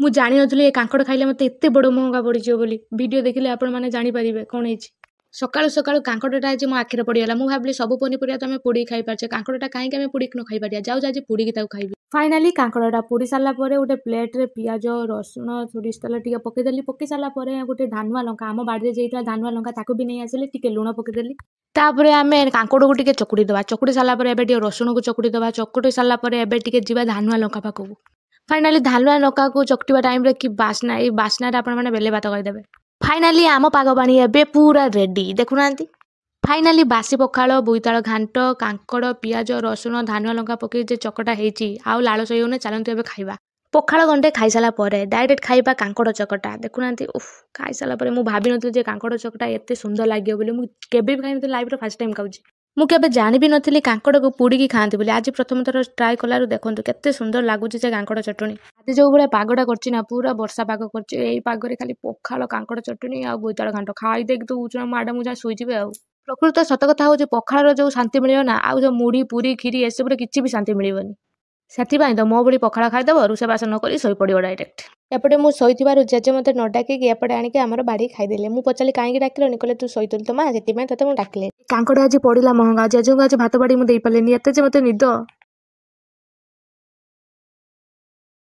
ମୁଁ ଜାଣିନଥିଲି ଏ କାଙ୍କଡ଼ ଖାଇଲେ ମୋତେ ଏତେ ବଡ଼ ମହଙ୍ଗା ପଡ଼ିଯିବ ବୋଲି। ଭିଡ଼ିଓ ଦେଖିଲେ ଆପଣମାନେ ଜାଣିପାରିବେ କ'ଣ ହେଇଛି। ସକାଳୁ ସକାଳୁ କାଙ୍କଡ଼ଟା ଆଜି ମୋ ଆଖିରେ ପଡ଼ିଗଲା। ମୁଁ ଭାବିଲି, ସବୁ ପନିପରିବା ତ ଆମେ ପୋଡ଼ିକି ଖାଇପାରୁଛେ, କାଙ୍କଡ଼ଟା କାହିଁକି ଆମେ ପୋଡ଼ିକି ନ ଖାଇପାରିବା? ଯାଉଛି, ଆଜି ପୋଡ଼ିକି ତାକୁ ଖାଇବି। ଫାଇନାଲି କାଙ୍କଡ଼ଟା ପୋଡ଼ି ସାରିଲା ପରେ ଗୋଟେ ପ୍ଲେଟ୍ରେ ପିଆଜ, ରସୁଣ, ସୋରିଷ ତେଲ ଟିକେ ପକେଇଦେଲି। ପକେଇ ସାରିଲା ପରେ ଗୋଟେ ଧାନୁଆ ଲଙ୍କା, ଆମ ବାଡ଼ିରେ ଯାଇଥିଲା ଧାନୁଆ ଲଙ୍କା, ତାକୁ ବି ନେଇ ଆସିଲି। ଟିକେ ଲୁଣ ପକେଇଦେଲି। ତାପରେ ଆମେ କାଙ୍କଡ଼କୁ ଟିକେ ଚକୁଡ଼ି ଦେବା। ଚକୁଡ଼ି ସାରିଲା ପରେ ଏବେ ଟିକେ ରସୁଣକୁ ଚକୁଡ଼ି ଦେବା। ଚକୁଡ଼ି ସାରିଲା ପରେ ଏବେ ଟିକେ ଯିବା ଧାନୁଆ ଲଙ୍କା ପାଖକୁ। ଫାଇନାଲି ଧାନୁଆ ଲଙ୍କାକୁ ଚକଟିବା ଟାଇମ୍ରେ କି ବାସ୍ନା! ଏଇ ବାସ୍ନାରେ ଆପଣମାନେ ବେଲେ ଭାତ କରିଦେବେ। ଫାଇନାଲି ଆମ ପାଗ ପାଣି ଏବେ ପୁରା ରେଡ଼ି, ଦେଖୁନାହାନ୍ତି। ଫାଇନାଲି ବାସି ପଖାଳ, ବୋଇତାଳ ଘାଣ୍ଟ, କାଙ୍କଡ଼, ପିଆଜ, ରସୁଣ, ଧାନୁଆ ଲଙ୍କା ପକେଇ ଯେ ଚକଟା ହେଇଛି, ଆଉ ଲାଳ ସହି ହେଉନି। ଚାଲନ୍ତୁ ଏବେ ଖାଇବା। ପଖାଳ ଗଣ୍ଡେ ଖାଇସାରିଲା ପରେ ଡାଇରେକ୍ଟ ଖାଇବା କାଙ୍କଡ଼ ଚକଟା। ଦେଖୁନାହାନ୍ତି, ଉଫ୍! ଖାଇସାରିଲା ପରେ ମୁଁ ଭାବିନଥିଲି ଯେ କାଙ୍କଡ଼ ଚକଟା ଏତେ ସୁନ୍ଦର ଲାଗିବ ବୋଲି। ମୁଁ କେବେ ବି ଖାଇନଥିଲି, ଲାଇଫ୍ରେ ଫାର୍ଷ୍ଟ ଟାଇମ୍ ଖାଉଛି। ମୁଁ କେବେ ଜାଣିବି ନଥିଲି କାଙ୍କଡ଼କୁ ପୋଡ଼ିକି ଖାଆନ୍ତି ବୋଲି। ଆଜି ପ୍ରଥମ ଥର ଟ୍ରାଏ କଲାରୁ ଦେଖନ୍ତୁ କେତେ ସୁନ୍ଦର ଲାଗୁଛି ସେ କାଙ୍କଡ଼ ଚଟଣି। ଆଜି ଯେଉଁ ଭଳିଆ ପାଗଟା କରିଛି ନା, ପୁରା ବର୍ଷା ପାଗ କରିଛି। ଏଇ ପାଗରେ ଖାଲି ପଖାଳ, କାଙ୍କଡ଼ ଚଟଣି ଆଉ ବୋଇତାଳ ଘାଣ୍ଟ ଖାଇଦେଇକି ତ ମ୍ୟାଡ଼ାମ ଯାହା ଶୋଇଯିବେ। ଆଉ ପ୍ରକୃତ ସତ କଥା ହେଉଛି, ପଖାଳର ଯେଉଁ ଶାନ୍ତି ମିଳିବ ନା, ଆଉ ଯେଉଁ ମୁଢ଼ି, ପୁରୀ, କ୍ଷୀରି ଏସବୁରେ କିଛି ବି ଶାନ୍ତି ମିଳିବନି। ସେଥିପାଇଁ ତ ମୋ ଭଳି ପଖାଳ ଖାଇଦେବ, ରୋଷେଇବାସ ନ କରି ଶୋଇପଡ଼ିବ ଡାଇରେକ୍ଟ। ଏପଟେ ମୁଁ ଶୋଇଥିବାରୁ ଜେଜେ ମୋତେ ନ ଡାକିକି ଏପଟେ ଆଣିକି ଆମର ବାଢ଼ିକି ଖାଇଦେଲେ। ମୁଁ ପଚାରିଲି, କାହିଁକି ଡାକିଲନି? କହିଲେ, ତୁ ଶୋଇଥିଲୁ ତ ମା, ସେଥିପାଇଁ ତୋତେ ମୁଁ ଡାକିଲି। କାଙ୍କଡ଼ ଆଜି ପଡ଼ିଲା ମହଙ୍ଗା। ଜେଜେଙ୍କୁ ଆଜି ଭାତ ବାଢ଼ି ମୁଁ ଦେଇପାରିଲିନି, ଏତେ ଯେ ମୋତେ ନିଦ।